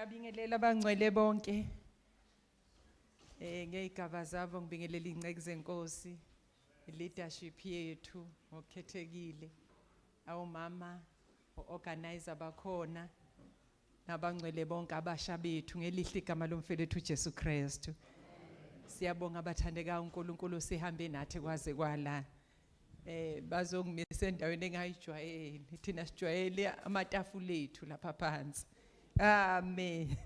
Ngiyabingelela abangcwele bonke. Ngeyigaba zabo ngibingelela inceku zenkosi, leadership yethu ngokukhethekile. Awumama, organizer bakhona nabangcwele bonke abasha bethu ngelihle igama lomfelethu uJesu Kristu. Siyabonga abathandekayo uNkulunkulu sihambe nathi kwaze kwala. Bazongimisa endaweni engayijwayele. Thina sijwayele amatafula ethu lapha phansi. Amen.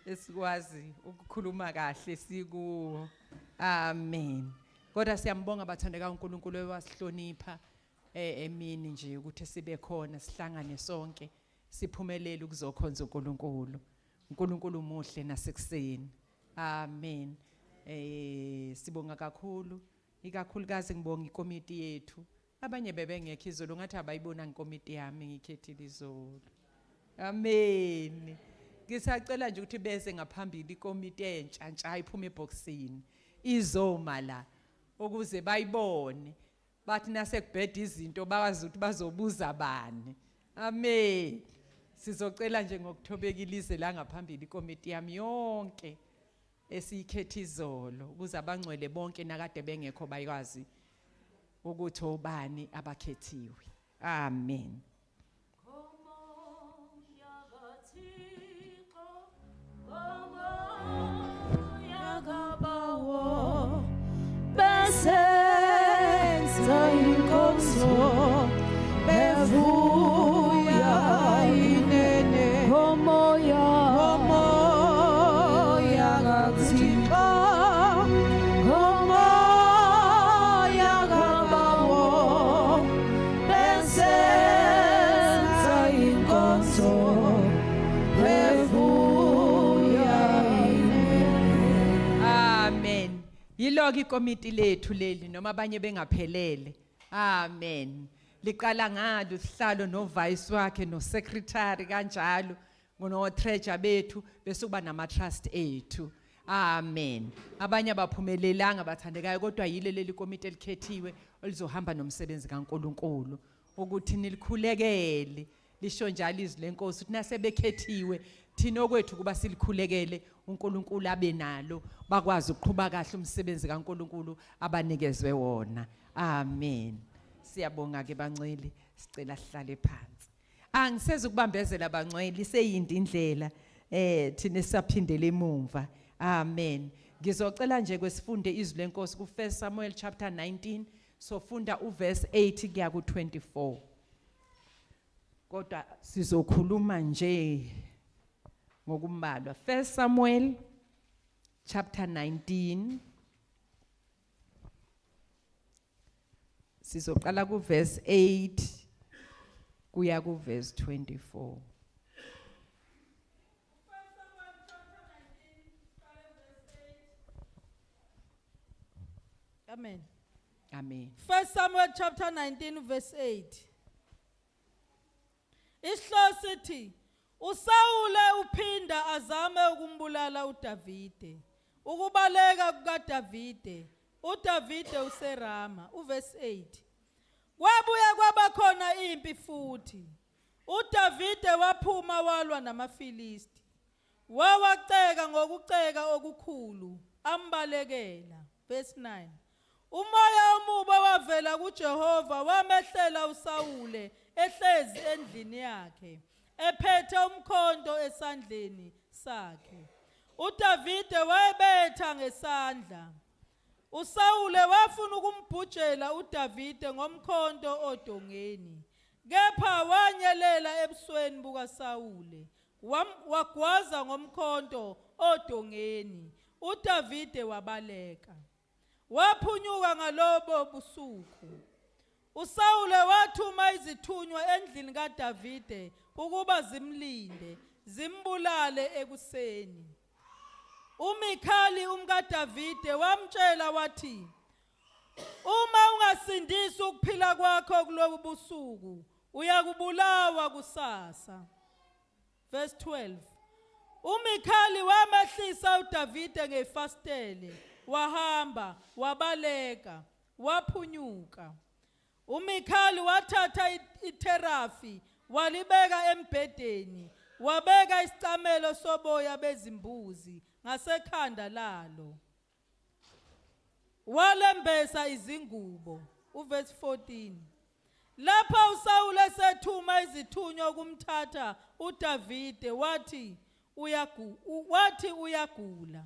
Esikwazi ukukhuluma kahle sikuwo. Amen. Kodwa siyambonga bathandeka uNkulunkulu owasihlonipha emini nje ukuthi sibe khona sihlangane sonke siphumelele ukuzokhonza uNkulunkulu. uNkulunkulu muhle nasekuseni. Amen. Sibonga kakhulu ikakhulukazi ngibonga ikomiti yethu. Abanye bebengekho izolo ngathi abayibona ikomiti yami ngikhethile izolo. Amen. Ngisacela nje ukuthi beze ngaphambili ikomiti entsha ntsha iphuma eboxini. Izoma la ukuze bayibone. Bathi nasekubheda izinto bawazi ukuthi bazobuza bani. Amen. Sizocela nje ngokuthobekile ize la ngaphambili ikomiti yami yonke esiyikhetha izolo ukuze abangcwele bonke nakade bengekho bayikwazi ukuthi obani abakhethiwe. Amen. Besenza inkonzo bevuya inene ngomoya ngomoya kaThixo ngomoya kaBawo besenza inkonzo bevuya inene. Amen. Yiloko ikomiti lethu leli noma abanye bengaphelele. Amen. Liqala ngalo sihlalo no vice wakhe no secretary kanjalo no treasurer bethu bese kuba nama trust ethu. Amen. Abanye abaphumelelanga bathandekayo kodwa yile leli komiti elikhethiwe elizohamba nomsebenzi kaNkuluNkulu ukuthi nilikhulekele lisho njalo izwi lenkosi ukuthi nasebekhethiwe thina okwethu kuba silikhulekele uNkulunkulu abe nalo bakwazi ukuqhuba kahle umsebenzi kaNkulunkulu abanikezwe wona. Amen. Siyabonga ke bancwele, sicela sihlale phansi. Angisezi ukubambezela bancwele, iseyindi indlela thina sisaphindele emumva. Amen. Ngizocela nje kwesifunde izwi lenkosi ku 1 Samuel chapter 19, sofunda uverse 8 kuya ku 24. Kodwa sizokhuluma nje ngokumbalwa. 1 Samuel chapter 19 sizoqala ku verse 8 kuya ku verse 24. Amen. Amen. 1 Samuel chapter 19 verse 8. Isihloko sithi uSawule uphinda azame ukumbulala uDavide. Ukubaleka kukaDavide. uDavide useRama uverse 8. Kwabuya kwabakhona impi futhi. UDavide waphuma walwa namaFilisti. Wawaceka ngokuceka okukhulu, ambalekela. Verse 9. Umoya omubi owavela kuJehova wamehlela uSawule ehlezi endlini yakhe, ephethe umkhonto esandleni sakhe. UDavide wayebetha ngesandla. USawule wafuna ukumbhujela uDavide ngomkhonto odongeni, kepha wanyelela ebusweni bukaSawule, wagwaza ngomkhonto odongeni. UDavide wabaleka. Waphunyuka ngalobo busuku. USawule wathuma izithunywa endlini kaDavide ukuba zimlinde, zimbulale ekuseni. UMikhali umkaDavide wamtshela wathi, Uma ungasindisi ukuphila kwakho kulobu busuku, uyakubulawa kusasa. Verse 12. UMikhali wamehlisa uDavide ngefasitele, wahamba, wabaleka, waphunyuka. UMikhali wathatha iterafi walibeka embhedeni. Wabeka isicamelo soboya bezimbuzi ngasekhanda lalo. Walembesa izingubo. Uverse 14. Lapha uSawule esethuma izithunywa ukumthatha uDavide wathi uyagu wathi uyagula.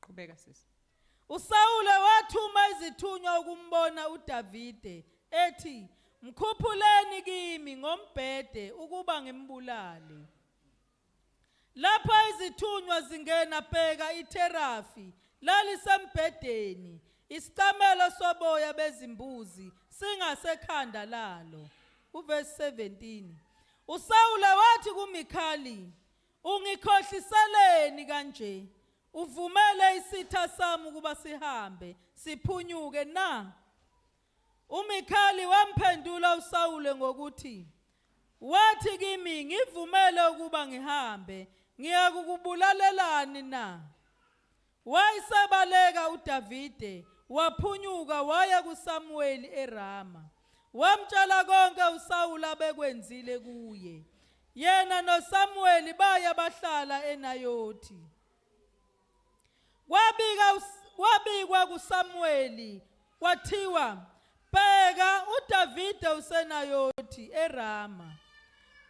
Qhubeka sisi. uSawule wathuma izithunywa ukumbona uDavide ethi mkhuphuleni kimi ngombhede ukuba ngimbulale. Lapho izithunywa zingena bheka itherafi lalisembhedeni isicamelo soboya bezimbuzi singasekhanda lalo. Uverse 17. uSawule wathi kuMikhali ungikhohliseleni kanje uvumele isitha sami ukuba sihambe siphunyuke na? UMikhali wamphendula uSawule ngokuthi wathi kimi ngivumele ukuba ngihambe ngiyakukubulalelani na? Wayesebaleka uDavide waphunyuka waya kuSamuweli eRama. Wamtshela konke uSawule abekwenzile kuye. Yena noSamuweli baya bahlala eNayothi. Kwabika kwabikwa kuSamuweli kwathiwa bheka uDavide useNayothi eRama.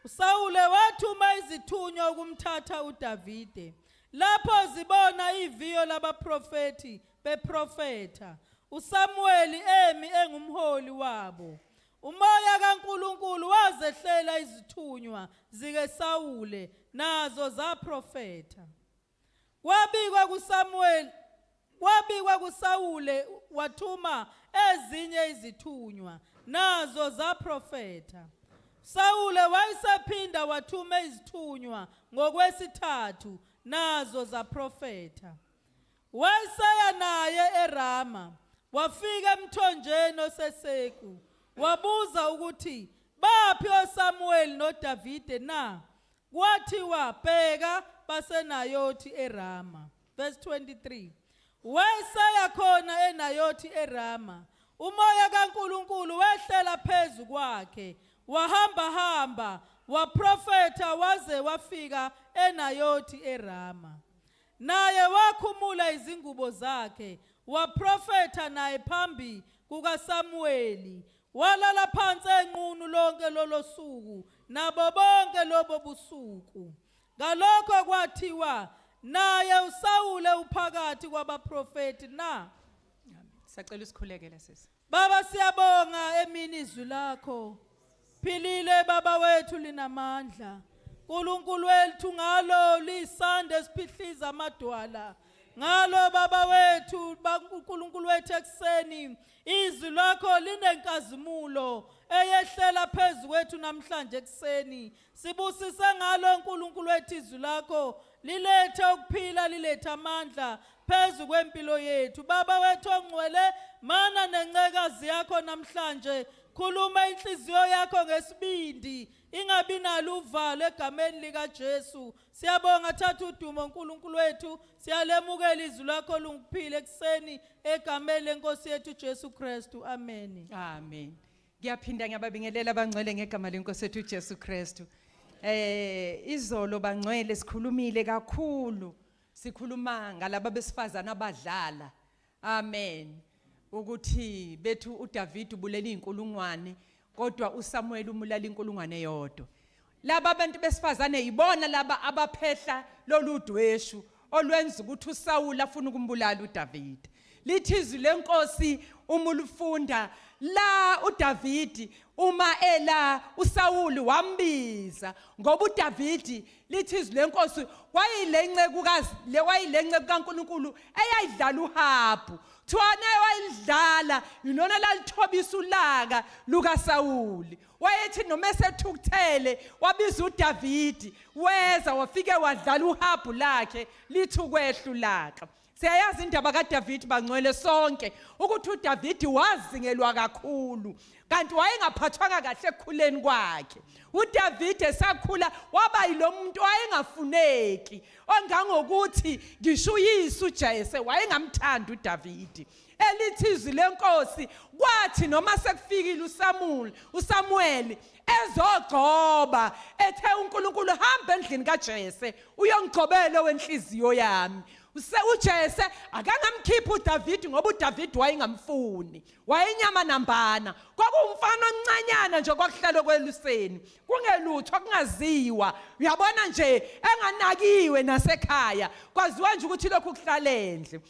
uSawule wathuma izithunywa ukumthatha uDavide. Lapho zibona iviyo labaprofethi beprofetha, uSamuweli emi engumholi wabo. Umoya kaNkulunkulu wazehlela izithunywa zikaSawule nazo zaprofetha. Kwabikwa kuSamuel kwabikwa kuSawule wathuma ezinye izithunywa nazo zaprofetha. Sawule wayesephinda wathuma izithunywa ngokwesithathu nazo zaprofetha. Wayeseya naye eRama, wafika emthonjeni oseSeku, wabuza ukuthi baphi oSamuweli noDavide na? Kwathiwa bheka baseNayothi eRama. Verse 23. Wayeseya khona eNayothi eRama. Umoya kaNkulunkulu wehlela phezu kwakhe, wahamba hamba, waprofetha waze wafika eNayothi eRama. Naye wakhumula izingubo zakhe, waprofetha naye phambi kukaSamuweli. Walala phansi enqunu lonke lolo suku nabo bonke lobo busuku. Ngalokho kwathiwa naye uSawule uphakathi kwabaprofeti na? Amen. Sacela usikhulekele sisi. Baba siyabonga emini izwi lakho. Philile baba wethu linamandla. uNkulunkulu wethu ngalo lisande esiphihliza amadwala. Ngalo baba wethu uNkulunkulu wethu ekuseni izwi lakho linenkazimulo eyehlela phezu kwethu namhlanje ekuseni. Sibusise ngalo uNkulunkulu wethu izwi lakho lilethe ukuphila lilethe amandla phezu kwempilo yethu. Baba wethu ongcwele mana nencekazi yakho namhlanje khuluma inhliziyo yakho ngesibindi ingabi nalo uvalo egameni likaJesu. Siyabonga thatha udumo uNkulunkulu wethu siyalemukela izwi lakho lunguphile ekuseni egameni lenkosi yethu Jesu Kristu. Amen. Amen. Ngiyaphinda ngiyababingelela abangcwele ngegama lenkosi yethu Jesu Kristu. Izolo bangcwele sikhulumile kakhulu. Sikhuluma ngalaba besifazana abadlala. Amen. Ukuthi bethu uDavid ubulela inkulungwane kodwa uSamuel umulala inkulungwane eyodwa. Laba abantu besifazane yibona laba abaphehla lolu dweshu olwenza ukuthi uSawuli afune ukumbulala uDavid. Lithi izwi lenkosi uma ulifunda la uDavidi uma ela uSawuli wambiza ngoba uDavidi lithi izwi lenkosi wayilencekukazi le wayilenceku kaNkuluNkulu eyayidlala uhabhu kuthiwa naye wayidlala yilona lalithobisa ulaka lukaSawuli wayethi noma esethukuthele wabiza uDavidi weza wafike wadlala uhabhu lakhe lithi ukwehla ulaka. Siyayazi indaba kaDavid bangcwele sonke ukuthi uDavid wazingelwa kakhulu kanti wayengaphathwanga kahle ekukhuleni kwakhe. uDavid esakhula waba yilomuntu wayengafuneki ongangokuthi ngisho uyise uJese wayengamthandi uDavid. Elithi izwi lenkosi kwathi noma sekufikile uSamuel, uSamuel ezogcoba ethe uNkulunkulu hamba endlini kaJese uyongigcobela wenhliziyo yami. UJese akangamkhipha uDavid ngoba uDavid wayengamfuni. Wayenyama nambana. Kwakuwumfana omncanyana nje kwakuhlala kweluseni. Kungelutho kungaziwa. Uyabona nje enganakiwe nasekhaya. Kwaziwa nje ukuthi lokhu kuhlala endle.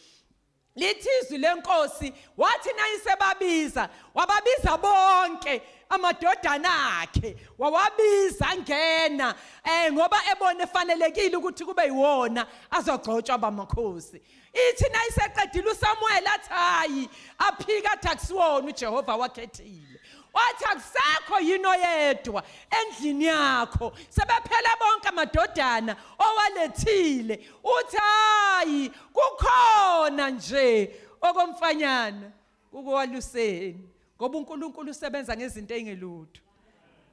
Lithi izwi lenkosi wathi nayisebabiza wababiza bonke amadodana akhe wawabiza ngena eh ngoba ebone fanelekile ukuthi kube yiwona azogcotshwa bamakhosi ithi nayiseqedile uSamuel athi hayi aphika athi akusiwona uJehova wakhethile wathi akusekho yini oyedwa endlini yakho sebephela bonke amadodana owalethile uthi hayi kukhona nje okomfanyana kukowaluseni ngoba uNkulunkulu usebenza ngezinto ezingelutho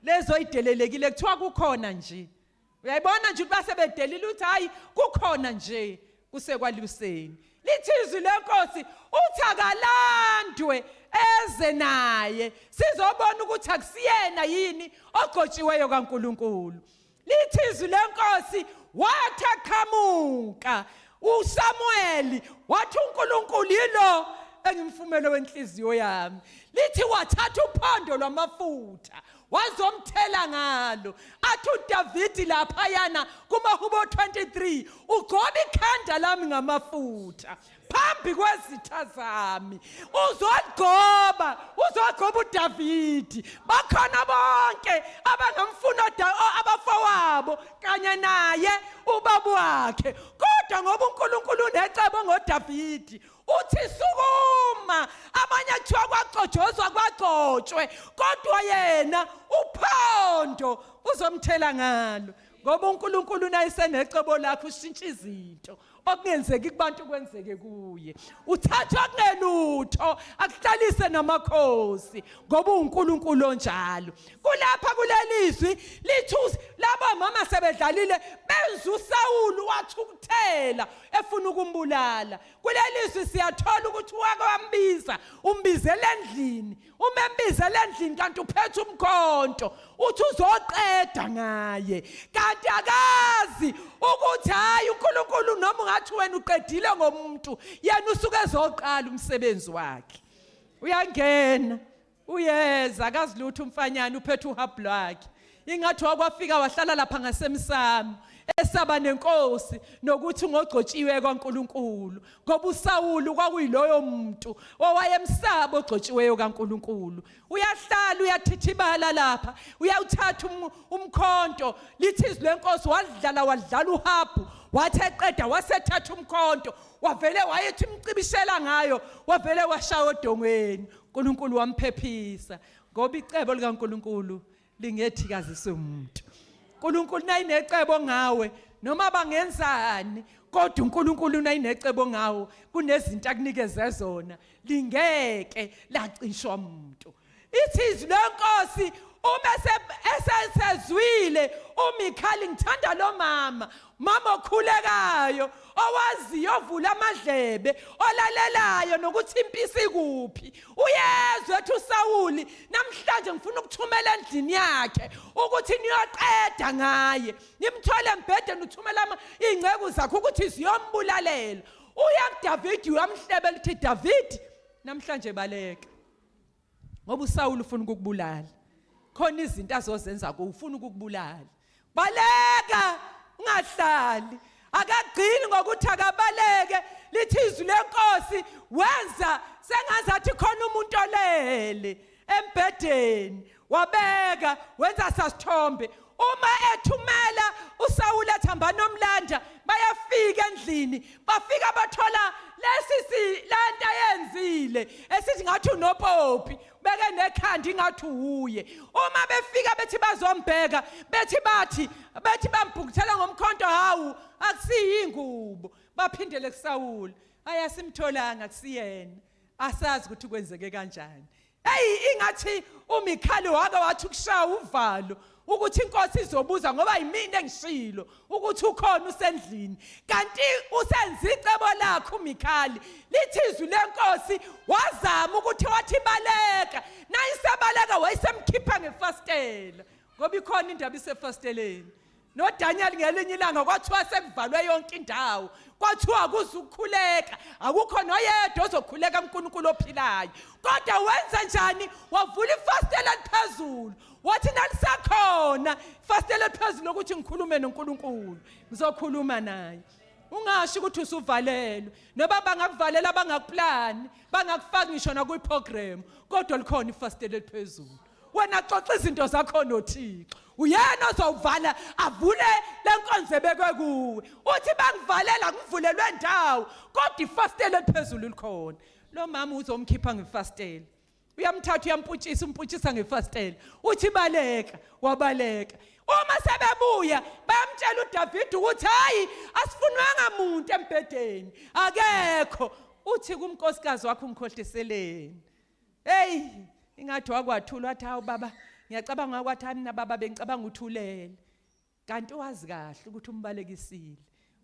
lezo idelelekile kuthiwa kukhona nje uyayibona nje ukuthi basebedelile uthi hayi kukhona nje kusekwaluseni lithi izwi lenkosi uthi akalandwe eze naye sizobona ukuthi akusiyena yini ogcotshiweyo kaNkuluNkulu Lithi izwi lenkosi wathi aqhamuka uSamueli wathi uNkulunkulu yilo engimfumele wenhliziyo yami. Lithi wathatha uphondo lwamafutha wazomthela ngalo. Athi uDavidi laphayana kumahubo 23 ugcoba ikhanda lami ngamafutha phambi kwezitha zami uzogoba uzogoba uDavidi bakhona bonke abangamfuna abafowabo kanye naye ubaba wakhe kodwa ngoba uNkulunkulu unecebo ngoDavidi uthi sukuma abanye kuthiwa kwagcojozwa kwagcotshwe kodwa yena uphondo uzomthela ngalo ngoba uNkulunkulu nayisenecebo lakhe ushintsha izinto okungenzeki kubantu kwenzeke kuye uthathwa kungelutho akuhlalise namakhosi ngoba uNkulunkulu onjalo kulapha kulelizwi lithi labo mama sebedlalile benza uSawulu wathukuthela efuna ukumbulala kulelizwi siyathola ukuthi wake wambiza umbizela endlini uma embizela endlini kanti uphethe umkhonto uthi uzoqeda ngaye kanti akazi ukuthi hayi uNkulunkulu noma ungathi wena uqedile ngomuntu yena usuke ezoqala umsebenzi wakhe uyangena uyeza akazi lutho umfanyana uphethe uhabhu lwakhe ingathi wakwafika wahlala lapha ngasemsamo esaba nenkosi nokuthi ungogcotshiwe kwaNkuluNkulu ngoba uSawulu kwakuyiloyo muntu owayemsaba ogcotshiweyo kaNkuluNkulu uyahlala uyathithibala lapha uyawuthatha um, umkhonto lithi izwi lenkosi wadlala wadlala uhabhu wathi eqeda wasethatha umkhonto wavele wayethi imcibishela ngayo wavele washaya odongweni uNkulunkulu wamphephisa ngoba icebo likaNkulunkulu lingethikaziswe umuntu uNkulunkulu nayinecebo ngawe noma bangenzani kodwa uNkulunkulu nayinecebo ngawo kunezinto akunikeze zona lingeke lacishwa umuntu ithi izwi lenkosi uma esesezwile uMikhali ngithanda lo mama mama okhulekayo owaziyo ovula amadlebe olalelayo nokuthi impisi ikuphi uyezwa ethi uSawuli namhlanje ngifuna ukuthumela endlini yakhe ukuthi niyoqeda ngaye nimthole embhedeni uthumela iy'nceku zakhe ukuthi ziyombulalela uya kuDavidi uyamhlebela uthi David namhlanje baleka ngoba uSawuli ufuna ukukubulala khona izinto azozenza kuwe ufuna ukukubulala baleka ungahlali akagcini ngokuthi akabaleke lithi izwi lenkosi wenza sengazathi khona umuntu olele embhedeni wabeka wenza sasithombe uma ethumela uSawule athi hambani omlanda bayafika endlini bafika bathola lesi si lento ayenzile esithi ngathi unopopi beke nekhanda ingathi uye uma befika bethi bazombheka bethi bathi bethi bambhukuthela ngomkhonto hawu akusiyingubo baphindele kuSawule ayasimtholanga kusiyena asazi ukuthi kwenzeke kanjani Hey ingathi uMikhali wake wathi ukushaya uvalo. Ukuthi inkosi izobuza ngoba yimina engishilo ukuthi ukhona usendlini. Kanti usenza icebo lakhe uMikhali. Lithi izwi lenkosi wazama ukuthi wathi baleka. Nayisebaleka wayesemkhipha ngefastela. Ngoba ikhona indaba isefasteleni. NoDaniel ngelinye ilanga kwathiwa sekuvalwe yonke indawo, kwathiwa kuzukukhuleka, akukho noyedwa ozokhuleka kuNkulunkulu ophilayo. Kodwa wenza njani? Wavula ifastela eliphezulu, wathi nalisakhona ifastela eliphezulu ukuthi ngikhulume noNkulunkulu, ngizokhuluma naye. Ungasho ukuthi usuvalelwe, noba bangakuvalela bangakuplani, bangakufaki ngisho nakwi-program, kodwa likhona ifastela eliphezulu. Wena xoxa izinto zakho noThixo, uyena ozowuvala avule lenkonzo ebekwe kuwe. Uthi bangivalela ngivulelwe ndawo, kodwa ifastela eliphezulu likhona. Lo mama uzomkhipha ngefastela, uyamthatha uyamputshisa, umputshisa ngefastela, uthi baleka, wabaleka. Uma sebebuya bayamtshela uDavid ukuthi hayi, asifunwanga muntu embhedeni, akekho. Uthi kumnkosikazi wakho, ngikhohliseleni. Hey, ingathi wakwathula, wathi hawu baba, ngiyacabanga wathi hayi mina baba bengicabanga uthulele. Kanti wazi kahle ukuthi umbalekisile.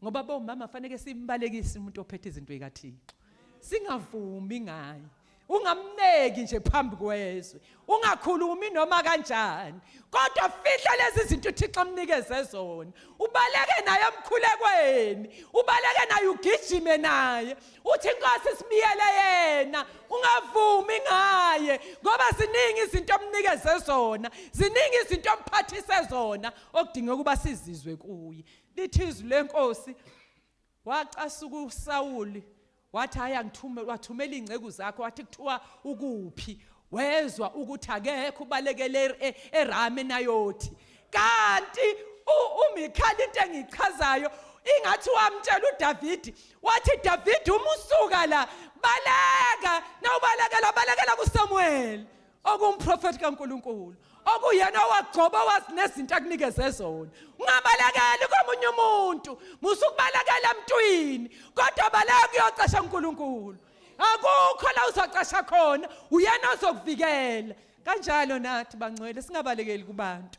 Ngoba bomama fanele simbalekise umuntu ophethe izinto zikaThixo. Singavumi ngaye. Ungamneki nje phambi kwezwe. Ungakhulumi noma kanjani. Kodwa fihla lezi zinto uThixo amnikeze zona. Ubaleke naye emkhulekweni. Ubaleke naye ugijime naye. Uthi inkosi sibiyele yena, ungavumi ngaye ngoba ziningi izinto omnikeze zona, ziningi izinto omphathise zona okudingeka ukuba sizizwe kuye. Lithi izwi lenkosi, wacasuka uSawuli wathi hayi angithume, wathumela ingceku zakho, wathi kuthiwa ukuphi? Wezwa ukuthi akekho, ubalekele eRama eNayothi. Kanti uMikhali into engichazayo ingathi wamtshela uDavidi, wathi Davidi uma usuka la baleka, nawubalekela balekela kuSamuel okumprofeti kaNkuluNkulu, okuyena owagcoba wazi nezinto akunikeze zona. Ungabalekeli komunye umuntu, musukubalekela emntwini, kodwa baleka uyocasha uNkulunkulu. Akukho la uzocasha khona, uyena ozokuvikela. Kanjalo nathi bangcwele singabalekeli kubantu.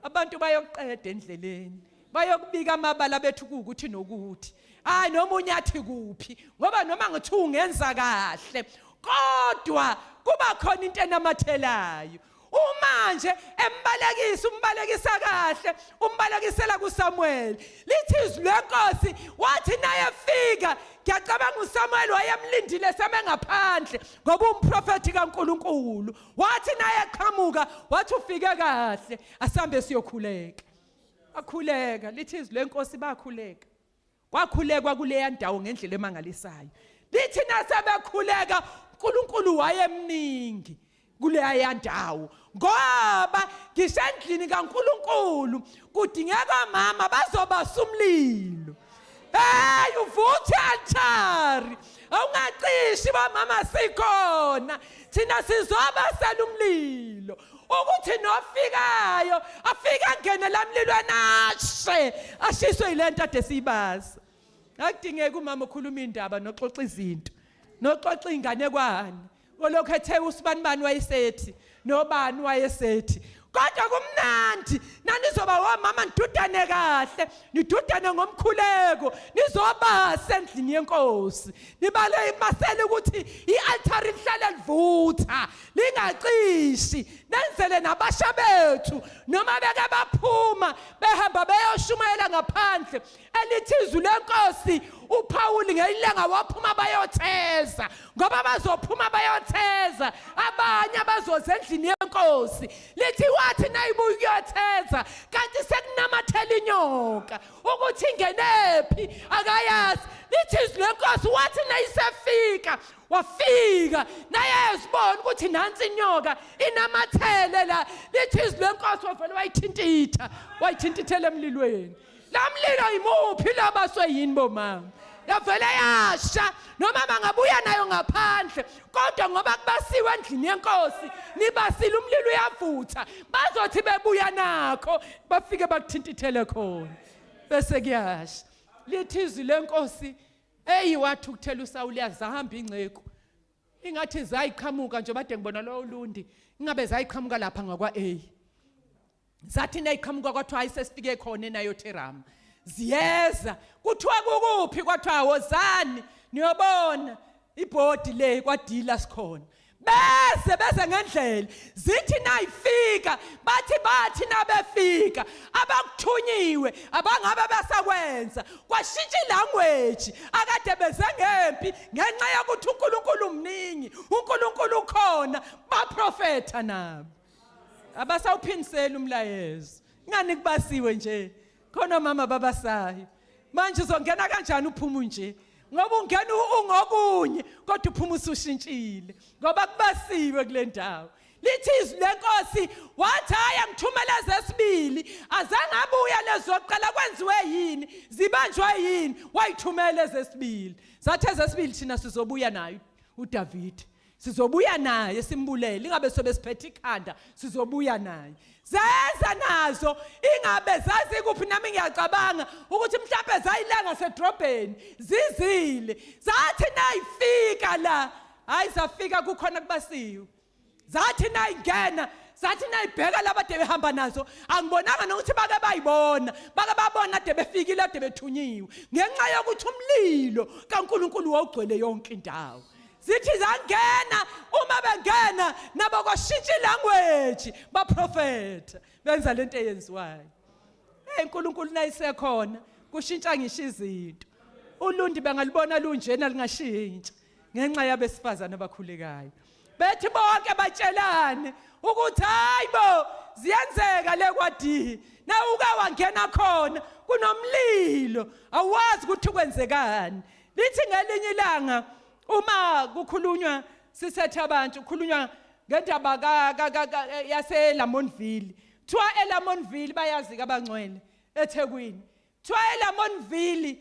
Abantu bayokuqeda endleleni, bayokubika amabala bethu kuwukuthi nokuthi. Hayi noma unyathi kuphi, ngoba noma ngithi ungenza kahle, kodwa kuba khona into enamathelayo. Uma nje embalekisa, umbalekisa kahle, umbalekisela kuSamuel. Lithi izwi lenkosi, wathi naye fika, ngiyacabanga uSamuel wayemlindile seme ngaphandle ngoba umprofeti kaNkuluNkulu. Wathi naye qhamuka, wathi ufike kahle, asambe siyokhuleka. Akhuleka, lithi izwi lenkosi bakhuleka. Kwakhulekwa kuleya ndawo ngendlela emangalisayo. Lithi nasebekhuleka uNkulunkulu wayemningi kuleya ndawo, ngoba ngisho endlini kaNkulunkulu kudingeka mama bazobasa umlilo. Hey, uvuthe altari, awungacishi bomama, sikhona thina sizobasela umlilo ukuthi nofikayo afike angene lamlilweni ashe, ashiswe yilento ade siyibasa. Akudingeki umama okhuluma indaba noxoxa izinto noxoxa inganekwane olokhu ethe usibanibani wayesethi nobani wayesethi, kodwa kumnandi nanizoba womama nidudane kahle, nidudane ngomkhuleko, nizoba sendlini yenkosi, nibale basele ukuthi i-altari lihlale livutha lingacishi, nenzele nabasha bethu noma beke baphuma behamba beyoshumayela ngaphandle. Elithi izwi lenkosi uPawuli ngelanga waphuma bayotheza, ngoba bazophuma bayotheza abanye abazoza endlini yenkosi. Lithi wathi nayibuya ukuyotheza, kanti sekunamathela inyoka, ukuthi ingenephi akayazi. Lithi izwi lenkosi wathi nayisefika, wafika naye ezibona ukuthi nansi inyoka inamathele la. Lithi izwi lenkosi wavele wayithintitha, wayithintithela emlilweni. La mlilo imuphi labaswe yini bomama? Yavele yasha, noma bangabuya nayo ngaphandle, kodwa ngoba kubasiwe endlini yenkosi, nibasile umlilo uyavutha, bazothi bebuya nakho bafike bakuthintithele khona bese kuyasha. Lithi izwi lenkosi, eyi wathukuthela uSawuli, yazahamba ingceku ingathi zayiqhamuka nje, bade ngibona lo Ulundi ingabe zayiqhamuka lapha ngakwa A. Zathi nayiqhamuka kwathiwa hayi sesifike khona eNayothi eRama. Ziyeza kuthiwa kukuphi, kwathiwa wozani niyobona ibhodi le kwadila sikhona. Beze beze ngendlela zithi nayifika bathi bathi nabefika abakuthunyiwe abangabe besakwenza kwashintsha ilanguage akade beze ngempi ngenxa yokuthi uNkulunkulu mningi, uNkulunkulu ukhona, baprofetha nabo abasawuphindiseli umlayezo. Ngani kubasiwe nje khona mama babasayo manje uzongena kanjani uphuma nje ngoba ungena ungokunye kodwa uphuma usushintshile ngoba kubasiwe kule ndawo. Lithi izwi lenkosi wathi hhayi angithumele ezesibili azange abuya lezokuqala kwenziwe yini zibanjwe yini wayithumela ezesibili zathi ezesibili thina sizobuya nayo uDavid sizobuya naye simbulele ingabe sobe siphethe ikhanda sizobuya naye zeza nazo ingabe zazikuphi nami ngiyacabanga ukuthi mhlawumbe zayilanga sedrobheni zizile zathi nayifika la hayi zafika kukhona kubasiwe zathi nayingena zathi nayibheka laba de behamba nazo angibonanga nokuthi bake bayibona bake babona de befikile de bethunyiwe ngenxa yokuthi umlilo kaNkuluNkulu wawugcwele yonke indawo. Zithi zangena uma bengena nabo kwashintsha ilanguage baprofetha benza lento eyenziwayo. Hey uNkulunkulu nayisekhona kushintsha ngisho izinto. Ulundi bengalibona lunjena lingashintsha ngenxa yabesifazane abakhulekayo. Bethi bonke batshelane ukuthi hayibo ziyenzeka le kwadi nawuke wangena khona kunomlilo awazi ukuthi kwenzekani. Lithi ngelinye ilanga uma kukhulunywa sisethe abantu kukhulunywa ngendaba yase Lamontville. Kuthiwa eLamontville bayazi abangcwele eThekwini. Kuthiwa eLamontville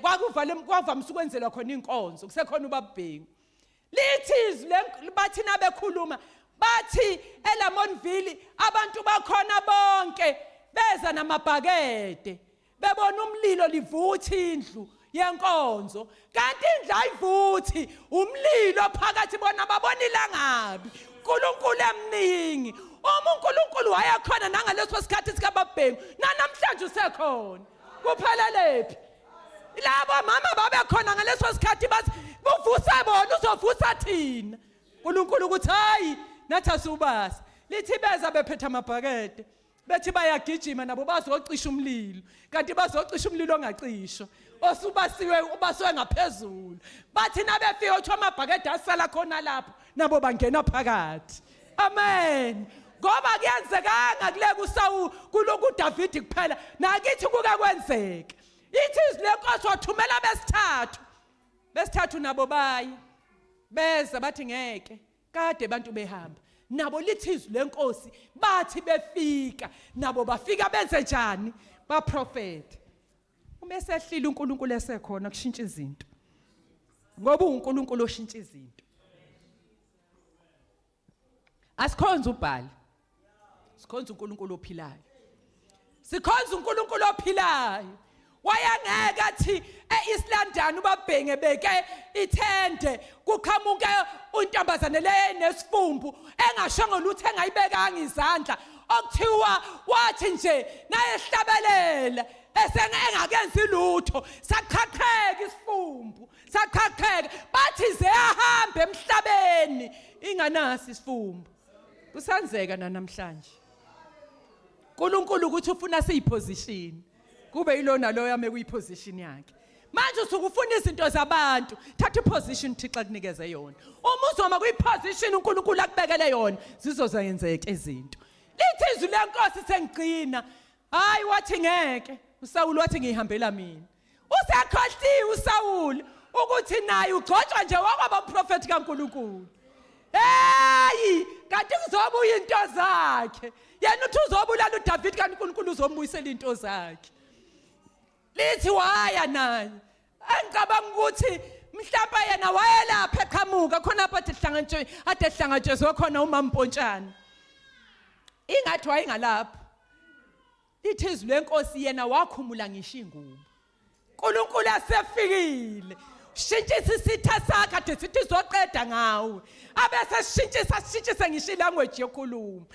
kwakuvale kwavamise ukwenzelwa khona inkonzo kusekhona uBabhengu. Lithi izwi bathi nabekhuluma bathi eLamontville abantu bakhona bonke beza namabhakede bebona umlilo livutha indlu yenkonzo kanti indlu ayivuthi umlilo phakathi bona babona ilangabi. uNkulunkulu emningi uma uNkulunkulu wayekhona nangaleso sikhathi sikaBabhengu nanamhlanje usekhona kuphelele phi labo mama babekhona ngaleso sikhathi bathi buvuse bona uzovusa thina. uNkulunkulu ukuthi hayi nathi asubasa. Lithi beza bephethe amabhakede bethi bayagijima nabo bazocisha umlilo kanti bazocisha umlilo ongacishwa osubasiwe ubasiwe ngaphezulu. Bathi nabefika kuthiwa amabhakede asala khona lapho nabo bangena phakathi. Amen. Ngoba kuyenzekanga kule kuSawu kuloku uDavid kuphela nakithi kuke kwenzeke. Ithi izwi lenkosi wathumela besithathu besithathu nabo baye beza bathi ngeke kade abantu behamba nabo. Lithi izwi lenkosi bathi befika nabo bafika benze njani baprofethe. Uma esehlile uNkulunkulu esekhona kushintsha izinto ngoba uNkulunkulu oshintsha izinto. Asikhonze uBhali, sikhonza uNkulunkulu ophilayo, sikhonza uNkulunkulu ophilayo. Wayengeke athi e-East London ubabhenge beke ithende kuqhamuke untombazane le nesifumbu engashongo lutho engayibekanga izandla okuthiwa wathi nje nayehlabelela engakenzi lutho saqhaqheka isifumbu saqhaqheka bathi ziyahamba emhlabeni inganasi isifumbu. Kusanzeka namhlanje uNkulunkulu ukuthi ufuna siyiposition kube yilona loyo ame kuyiposition yakhe. Manje usuke ufuna izinto zabantu, thatha iposition uThixo akunikeze yona. Uma uzoma kuyiposition uNkulunkulu akubekele yona zizozenzeka izinto. Lithi izwi lenkosi sengigcina hayi wathi ngeke uSawuli wathi ngihambela mina. Usekhohliwe uSawuli ukuthi naye ugcotshwa nje wakwaba umprofeti kaNkulunkulu. Hey kanti kuzobuya into zakhe yena uthi uzobulala uDavid kanti uNkulunkulu uzombuyisela into zakhe. Lithi waya naye engicabanga ukuthi mhlawumbe yena wayelapha eqhamuka khona apha athi hlangatshwe ade hlangatshezwe khona uMampontshana ingathi wayengalapha. Lithi izwi lenkosi yena wakhumula ngisho ingubo. uNkulunkulu asefikile shintshisa isitha sakhe ade sithi izoqeda ngawe abese shintshisa shintshise ngisho ilanguage yokhuluma.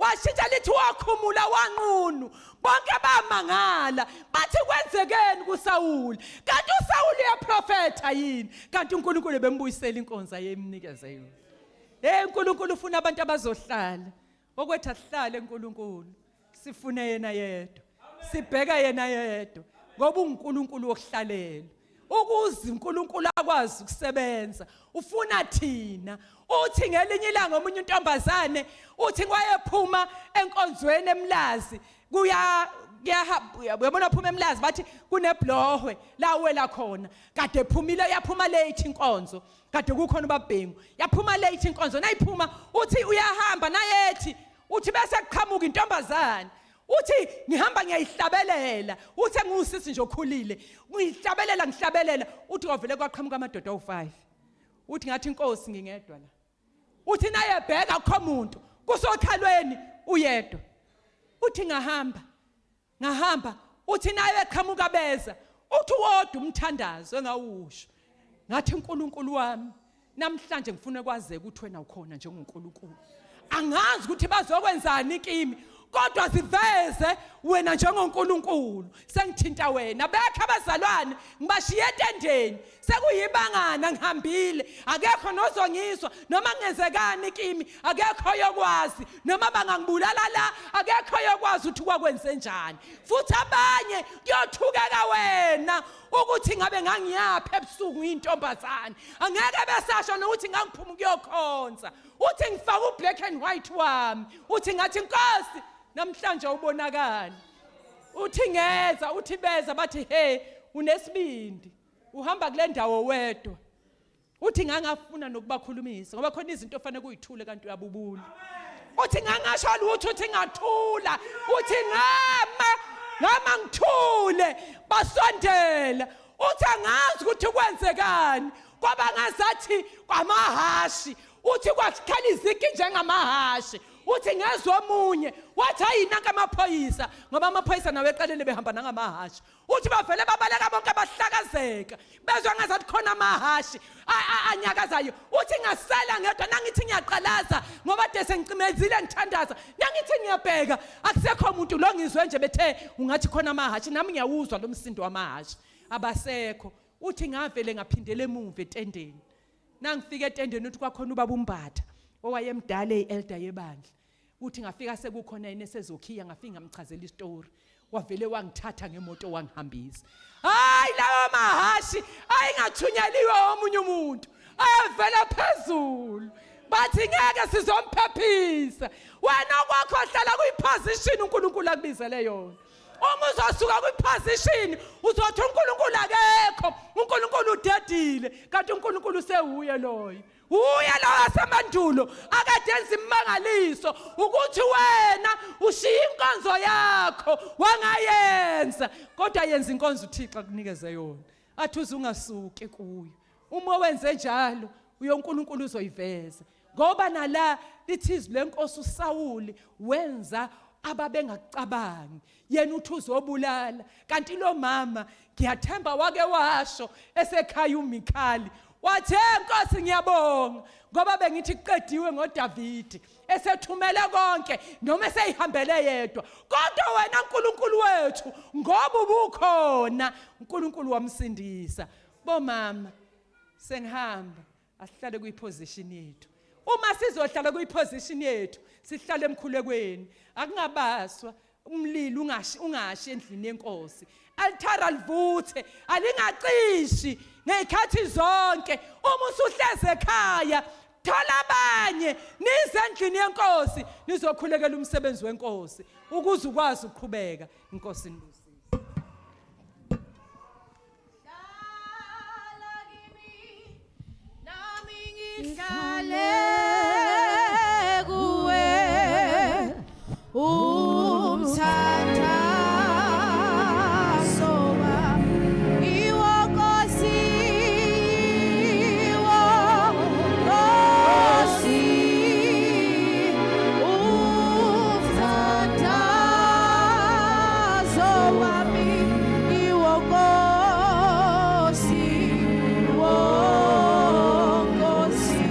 Washintsha lithi wakhumula wanqunu. Bonke bamangala bathi kwenzekeni kuSawuli? Kanti uSawuli uyaprofetha yini? Kanti uNkulunkulu bembuyisela inkonzo ayemnikeze yona. Hey uNkulunkulu ufuna abantu abazohlala. Okwethu asihlale uNkulunkulu. Sifune yena yedwa. Sibheka yena yedwa ngoba uNkulunkulu wokuhlalela. Ukuze uNkulunkulu akwazi ukusebenza ufuna thina. Uthi ngelinye ilanga omunye intombazane uthi kwayephuma enkonzweni eMlazi kuya uyabona phuma eMlazi bathi kuneblohwe la wela khona kade phumile yaphuma late inkonzo kade kukhona ubabhengu yaphuma late inkonzo nayiphuma uthi uyahamba nayethi uthi bese kuqhamuka intombazane uthi ngihamba ngiyayihlabelela uthi engiwusisi nje okhulile ngiyihlabelela ngihlabelela uthi kwavele kwaqhamuka amadoda awu5 uthi ngathi inkosi ngingedwa la uthi naye bheka akukho muntu kusokhalweni uyedwa uthi ngahamba ngahamba uthi naye eqhamuka beza uthi wodwa umthandazo engawusho ngathi uNkulunkulu wami namhlanje ngifuna kwazeke ukuthi wena ukhona njengoNkulunkulu angazi ukuthi bazokwenzani kimi kodwa ziveze wena njengoNkulunkulu sengithinta wena bekho abazalwane ngibashiye etendeni sekuyibangana ngihambile akekho nozongizwa noma kungenzekani kimi akekho yokwazi noma bangangibulala la akekho yokwazi ukuthi kwakwenze njani futhi abanye kuyothukeka wena ukuthi ngabe ngangiyaphi ebusuku ngiyintombazane angeke besasho nokuthi ngangiphuma ukuyokhonza uthi ngifaka ublack and white wami uthi ngathi nkosi namhlanje awubonakali uthi ngeza uthi beza bathi hey unesibindi uhamba kule ndawo wedwa uthi ngangafuna nokubakhulumisa ngoba khona izinto ofanele kuyithule kanti uyabubula uthi ngangasho lutho uthi ngathula uthi ngama ngama ngithule basondela uthi angazi ukuthi kwenzekani kwaba ngazathi kwamahashi uthi kwakhala izigi njengamahashi uthi ngezwe omunye wathi hayi nanka amaphoyisa ngoba amaphoyisa nawo eqalele behamba nangamahashi uthi bavele babaleka bonke bahlakazeka bezwa ngazathi khona amahashi anyakazayo uthi ngasala ngedwa nangithi ngiyaqalaza ngoba de sengicimezile ngithandaza nangithi ngiyabheka akusekho muntu lo ngizwe nje bethe ungathi khona amahashi nami ngiyawuzwa lo msindo wamahashi abasekho uthi ngavele ngaphindela emuva etendeni nangifika etendeni uthi kwakhona ubaba umbatha owayemdala eyi-elder yebandla uthi ngafika sekukhona yena esezokhiya ngafika ngamchazela isitori wavele wangithatha ngemoto wangihambisa hayi lawo mahashi ayingathunyeliwe omunye umuntu ayavela phezulu bathi ngeke sizomphephisa wena kwakho hlala kuyiposition uNkulunkulu akubizele yona uma uzosuka kwiposition uzothi uNkulunkulu akekho uNkulunkulu udedile kanti uNkulunkulu usewuye loyo uye lo wasemandulo akade enza imangaliso ukuthi wena ushiya inkonzo yakho wangayenza kodwa yenza inkonzo uThixo akunikeze yona athi uze ungasuki kuyo uma wenze njalo uyoNkulunkulu uzoyiveza ngoba nala lithi izwi lenkosi uSawuli wenza ababengakucabangi yena uthi uzobulala kanti lo mama ngiyathemba wake washo esekhaya uMikhali wathi hey nkosi ngiyabonga ngoba bengithi kuqediwe ngoDavide esethumele konke noma eseyihambele yedwa kodwa wena uNkulunkulu wethu ngoba ubukhona uNkulunkulu wamsindisa bomama sengihamba asihlale kuyiposition yethu uma sizohlala kuyiposition yethu sihlale emkhulekweni akungabaswa umlilo ungashi ungashi endlini yenkosi altara livuthe alingacishi ngezikhathi zonke uma usuhleze ekhaya thola abanye nize endlini yenkosi nizokhulekela umsebenzi wenkosi ukuze ukwazi ukuqhubeka inkosi inibusise Hlala kimi nami ngihlale kuwe umthandazo wami iwo Nkosi iwo Nkosi umthandazo wami iwo Nkosi iwo Nkosi.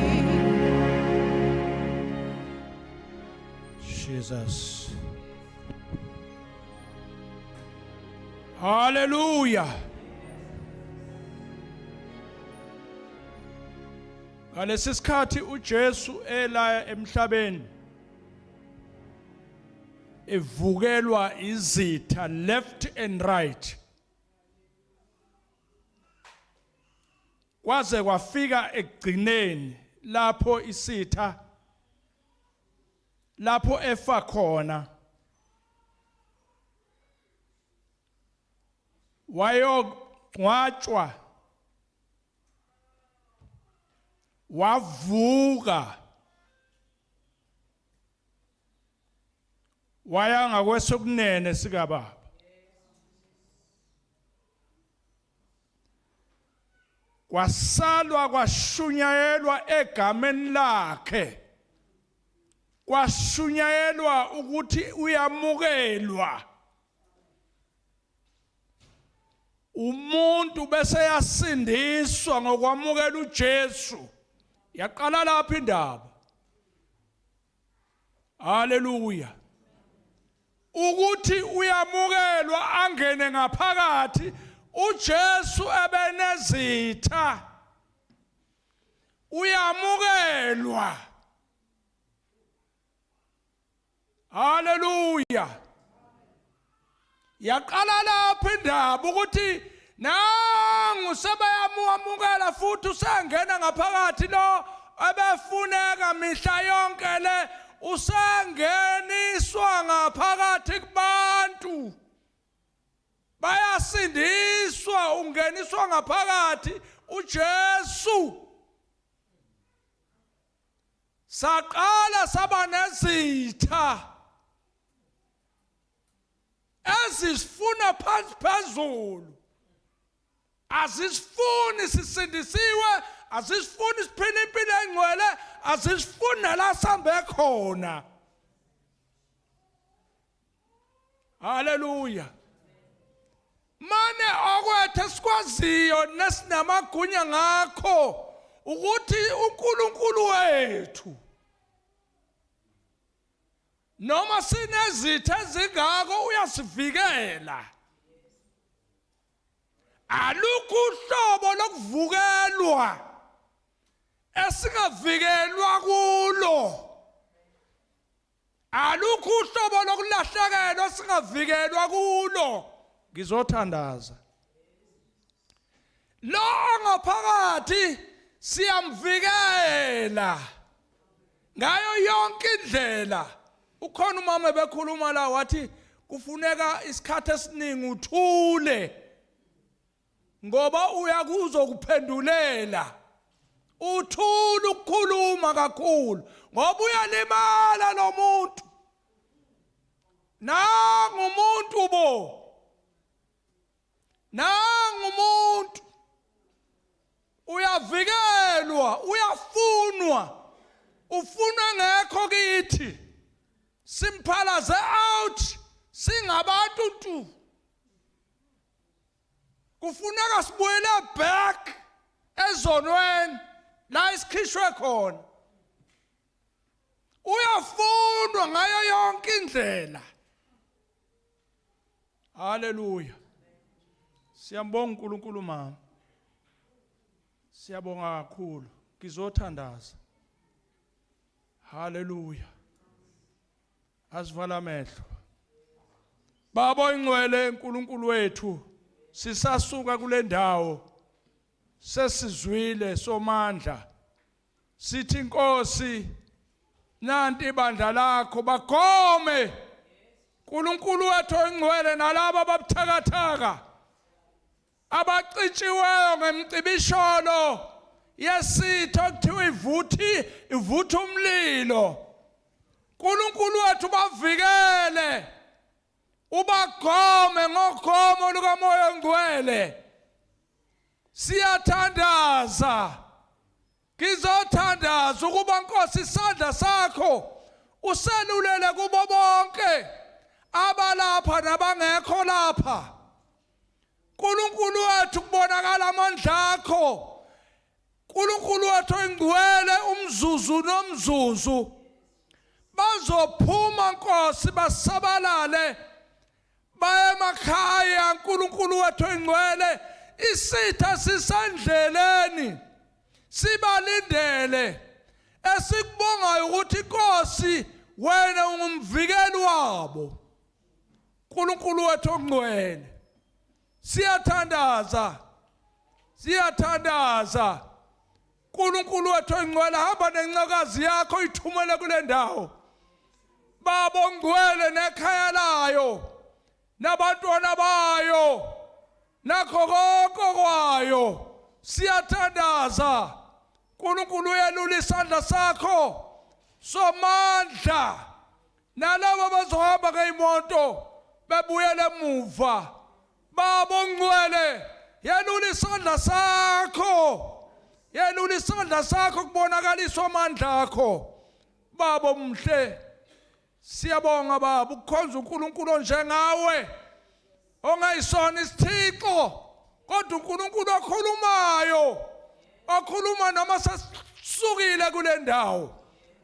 Jesus. Hallelujah. Ngalesi sikhathi uJesu elaya emhlabeni evukelwa izitha left and right. Kwaze kwafika ekugcineni lapho isitha lapho efa khona wayongcwatshwa wavuka waya ngakwesokunene sikababa. Kwasalwa kwashunyayelwa egameni lakhe, kwashunyayelwa ukuthi uyamukelwa umuntu bese yasindiswa ngokwamukela uJesu. Yaqala lapha indaba. Haleluya. Ukuthi uyamukelwa angene ngaphakathi uJesu ebenezitha, uyamukelwa. Haleluya. Yaqala lapho indaba ukuthi nangu sebayamukela futhi usengena ngaphakathi lo ebefuneka mihla yonke le usengeniswa ngaphakathi kubantu, bayasindiswa, ungeniswa ngaphakathi uJesu. Saqala saba nezitha ezisifuna phansi phezulu, azisifuni sisindisiwe, azisifuni siphile impilo engcwele, azisifuni nala sihambe khona. Haleluya. Mane okwethu esikwaziyo nesinamagunya ngakho ukuthi uNkulunkulu wethu noma sinezitha ezingako uyasivikela. Alukho uhlobo lokuvukelwa esingavikelwa kulo. Alukho uhlobo lokulahlekelwa singavikelwa kulo. Ngizothandaza. Lo ongaphakathi siyamvikela ngayo yonke indlela. Ukhona umama ebekhuluma la wathi kufuneka isikhathi esiningi uthule ngoba uyakuzokuphendulela. Uthula ukukhuluma kakhulu ngoba uyalimala lo muntu. Nangu umuntu bo, nangu umuntu uyavikelwa, uyafunwa, ufunwa ngekho kithi, simphalaze out singabantu ntu. Kufuneka sibuyele back ezonweni la isikhishwe khona. Uyafunwa ngayo yonke indlela. Haleluya. Siyambonga uNkulunkulu mama. Siyabonga kakhulu. Ngizothandaza. Haleluya. Asivala amehlo. Baba oyingcwele uNkulunkulu wethu, sisasuka kule ndawo sesizwile somandla. Sithi Nkosi, nanti ibandla lakho, bagome uNkulunkulu wethu oyingcwele nalabo ababuthakathaka abacitshiweyo ngemcibisholo yesitho okuthiwa ivuthi ivutha umlilo. uNkulunkulu wethu bavikele, ubagome ngogomo lukaMoya oNgcwele. Siyathandaza, ngizothandaza ukuba Nkosi isandla sakho uselulele kubo bonke abalapha nabangekho lapha. uNkulunkulu wethu, kubonakala amandla akho uNkulunkulu wethu oyingcwele umzuzu nomzuzu. Bazophuma. Nkosi basabalale baye emakhaya. uNkulunkulu wethu engcwele, isitha sisendleleni sibalindele. Esikubongayo ukuthi Nkosi wena ungumvikeli wabo. uNkulunkulu wethu ongcwele, siyathandaza, siyathandaza. uNkulunkulu wethu ongcwele, hamba nencekazi yakho ithumele kule ndawo, Baba ongcwele, nekhaya layo nabantwana bayo nakho konke kwayo. Siyathandaza, uNkulunkulu, uyelula isandla sakho somandla nalabo abazohamba ngeyimoto bebuyele emuva. Baba ongcwele, yelula isandla sakho, yelula isandla sakho kubonakaliswa amandla akho. Baba omhle, siyabonga Baba ukukhonza uNkulunkulu onjengawe, ongayisona isithixo kodwa uNkulunkulu okhulumayo, okhuluma noma sesisukile kule ndawo,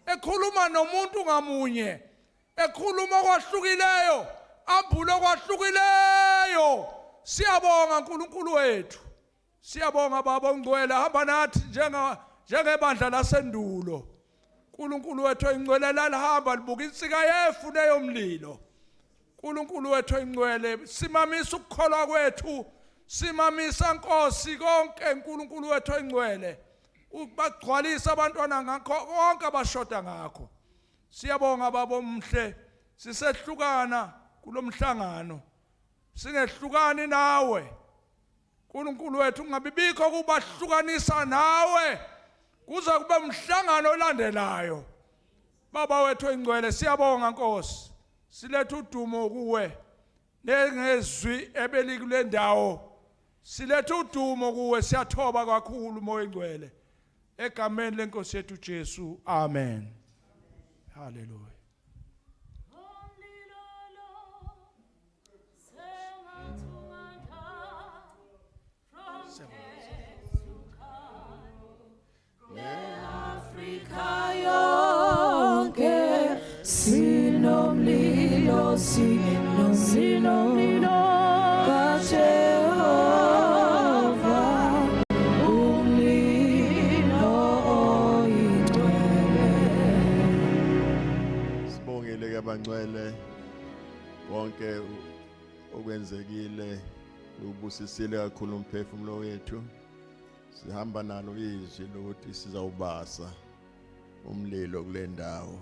ekhuluma nomuntu ngamunye, ekhuluma okwahlukileyo, ambule okwahlukileyo. Siyabonga uNkulunkulu wethu, siyabonga Baba ongcwele. Hamba nathi njengebandla lasendulo, uNkulunkulu wethu oyingcwele, lalihamba libuka insika yefu neyomlilo. uNkulunkulu wethu oyingcwele, simamisa ukukholwa kwethu, simamisa Nkosi konke. uNkulunkulu wethu oyingcwele, ubagcwalisa abantwana ngakho konke abashoda ngakho. Siyabonga Baba omhle. Sisehlukana kulomhlangano, singehlukani nawe uNkulunkulu wethu, kungabibikho kubahlukanisa nawe kuze kube umhlangano olandelayo. Baba wethu oyingcwele, siyabonga Nkosi, siletha udumo kuwe nengezwi ebelikule ndawo, siletha udumo kuwe. Siyathoba kakhulu, Moya oyingcwele, egameni lenkosi yethu Jesu, amen, haleluya. Umlilo lo sengathi unganda from Cape to Cairo, ne-Afrika yonke. Sinomlilo, sinomlilo kaJehova, umlilo oyingcwele. Sibongile ke abangcwele, konke okwenzekile ubusisile kakhulu umphefumulo wethu. Sihamba nalo izwi lokuthi sizawubasa umlilo kule ndawo.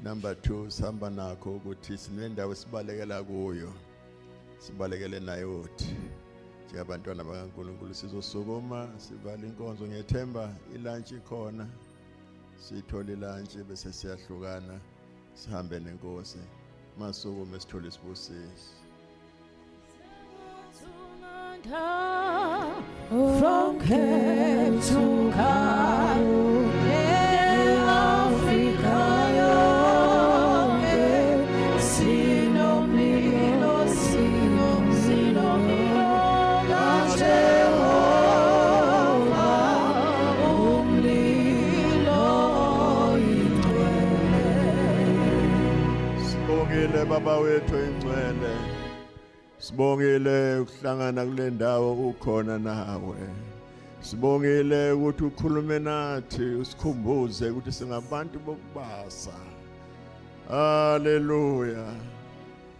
Number 2, sihamba nakho ukuthi sinendawo esibalekela kuyo, sibalekele nayothi njengabantwana bakaNkulunkulu. Sizosukuma sivale inkonzo. Ngiyethemba ilunch ikhona, sithole ilunch bese siyahlukana sihambe nenkosi. Masukume sithole isibusiso. From Cape to Cairo, ne-Afrika yonke. Sinomlilo, sinomlilo kaJehova, umlilo oyingcwele. Sibongile Baba wethu ingcwele. Sibongile ukuhlangana kule ndawo ukhona nawe. Sibongile ukuthi ukhulume nathi, usikhumbuze ukuthi singabantu bokubasa. Haleluya.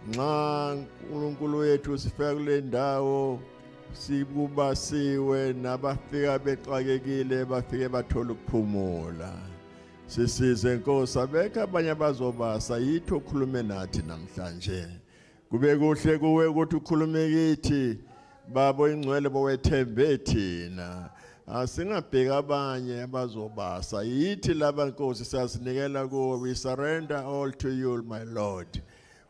Nxa uNkulunkulu wethu sifika kule ndawo sikubasiwe, nabafika bexakekile bafike bathola ukuphumula. Sisize Nkosi, abekho abanye abazobasa, yithi okhulume nathi namhlanje. Kube kuhle kuwe ukuthi ukhulume kithi, Baba oyingcwele, bowethembe thina. Asingabheki abanye abazobasa, yithi laba Nkosi, siyasinikela kuwe. We surrender all to you, my Lord.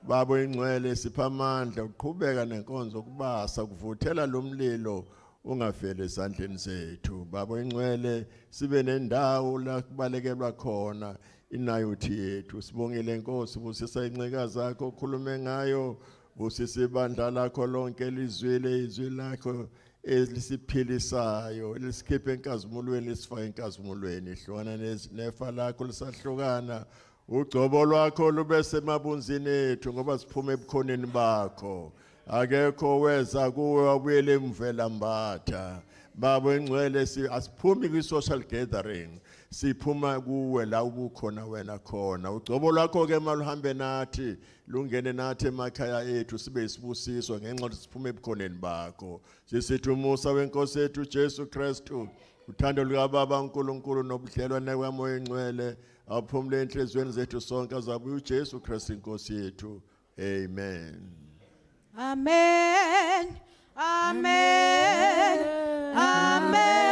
Baba oyingcwele, sipha amandla ukuqhubeka nenkonzo, kubasa, kuvuthela lo mlilo ungafeli ezandleni zethu. Baba oyingcwele, sibe nendawo la kubalekelwa khona, inayothi yethu. Sibongile Nkosi, busisa inceka zakho okhulume ngayo, busisa ibandla lakho lonke lizwile izwi lakho elisiphilisayo, lisikhiphe enkazimulweni lisifake enkazimulweni. Hlukana nefa lakho lisahlukana. Ugcobo lwakho lube semabunzini ethu ngoba siphume ebukhoneni bakho. Akekho weza kuwe wabuyela emvela mbatha. Baba engcwele, si asiphumi kwi social gathering, siphuma kuwe la ubukhona wena khona. Ugcobo lwakho ke maluhambe nathi, lungene nathi emakhaya ethu, sibe isibusiso ngenxa yokuthi siphume ebukhoneni bakho. Sisithi umusa wenkosi yethu Jesu Kristu, uthando lukaBaba uNkulunkulu nobudlelwane kwaMoya Engcwele aphumule enhliziyweni zethu sonke azabuye uJesu Kristu inkosi yethu. Amen. Amen. Amen. Amen.